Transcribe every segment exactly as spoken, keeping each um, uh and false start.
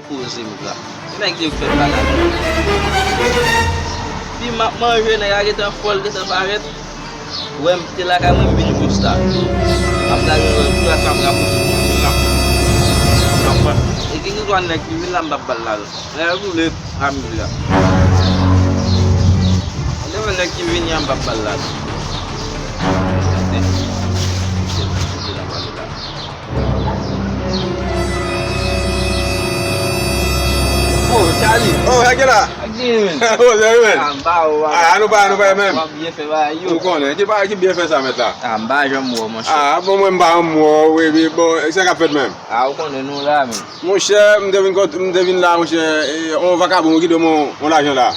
Poze m la. Se nèg yo k fè m bagay. Pi m ap manje, nèg la gentan fò, l gentan parèt. Wè m kite lakay mwen, m vin jis la. M ap gade yon jou la, sa m rapouse m ap, m ap, e gen yon nèg ki vin la, m p ap ba l la. Lè l boule, a m vle la. Lè yon nèg ki vini an, m p ap ba l la. Oh, Charlie. Oh, sa ki la? Sa k genyen, men? Oh, sa wi, men. Ah, m pa wè w, ah, nou pa, nou pa menm. W ap byen fè bagay yo. Ou konnen, ki pa, ki byen fè sa, mèt la? Ah, m pa janm wè w, monchè. Ah, bon, mwen, m pa janm wè w, wi, wi, bon, sa k ap fèt menm? Ah, ou konnen nou la, men. Monchè, m te vin kot, m te vin la, monchè, e, on vakabon ki dwe m on, on lajan la.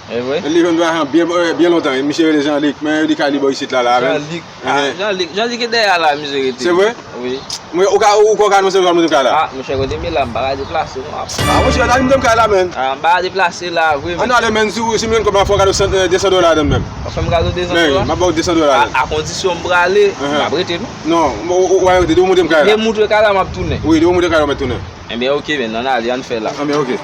E vre? Li jwenn lajan byen, byen lontan, misye rele Jean Luc, men yo di kay li bò isit la, la, men. Jean Luc. Ah, Jean Luc, Jean Luc e dèyè a la, misye rete. Se vre? Wi. Mwen, ou ka, ou, ou ka anonse m sa mwen ka la? Ah, monchè, kote m ye la, m pa ka deplase, non. Ah, monchè, la, m te m kay la, men. Ah, m pa ka deplase la, vre, men. Ann ale, men, si, si m jwenn kòb la, fò w gade san, eh, de san dola ladan, men. W ap fè m kado de san dola? Men, m ap ba w de san dola. A, a kondisyon m prale, m ap rete, non? Non, ou, ou, ou pa rete, depi w montre m kay la. Depi m montre kay la, m ap tounen. Wi, depi w montre kay la, w mèt tounen. Enben, oke, men, ann ale, ann fè la. Enben, oke.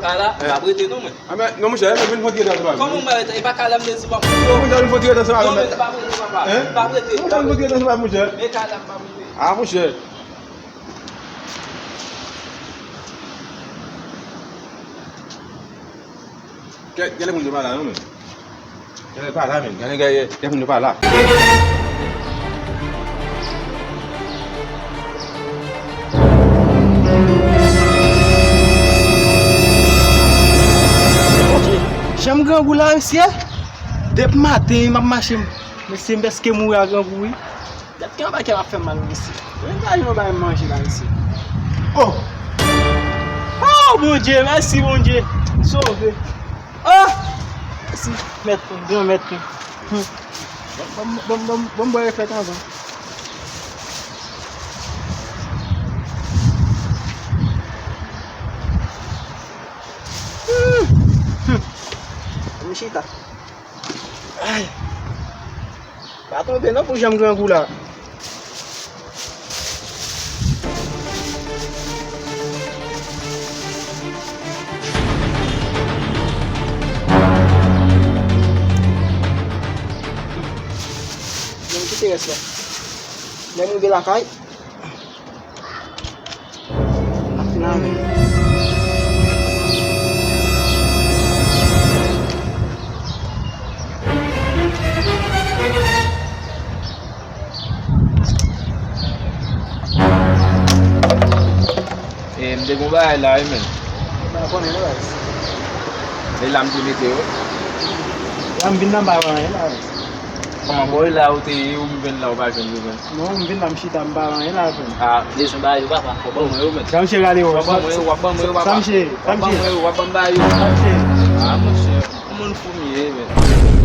Kay la, m ap rete non, mwen. Ah, men, non, monchè, men vin fon ti rete ansanm avè m. Kòman m ap rete? E pa kay la m te di w ap rete. Non, monchè, vin fon ti rete ansanm avè m. Non, men se pa vrede, papa. Hein? Se pa vrede. Non, vin fon ti rete ansanm avè m, monchè. Men kay la, m ap rete. Ah, monchè. Gen, gen lè moun yo pa la, non, men. Gen lè pa la, men. Gen lè, gen, gen moun yo pa la. Jan m grangou la, mesye. Depi maten, m ap mache, mesye, m prèske mouri a grangou, wi. Tèt ki anba kè m ap fè m mal, mesye. Mwen pa jwenn yon bagay manje la, mesye. Oh! Oh, Bondye, mèsi, Bondye. Sove. Oh! Mèsi, mèt mwen, gran mèt mwen. Hmm. Bon, bon, bon, bon, bon, bwè reflèt anvan. Hmm. Hmm. Ann chita. Ay. Pa tonbe non pou jan m grangou la. Bon, m kite rès la. Lè m rive lakay, ap fin avè l. E, m te gon bagay la, wi, men. M pa konnen, non, baz. E la m te mete yo. La m vin nan, m pa wè anyen la, baz. Kòman, bò la ou te ye, ou m jwenn la, ou pa jwenn yo, men? Non, m vin la, m chita, m pa wè anyen la, frè m. Ah, bezwen bagay yo, papa. Fò ban mwen yo, men. Sa misye rale yo. Fò ban mwen yo, w ap ban mwen yo, papa. Sa misye, w ap ban mwen yo, w ap ban m bagay yo. Sa misye. Ah, monchè, yon moun fou m ye, men.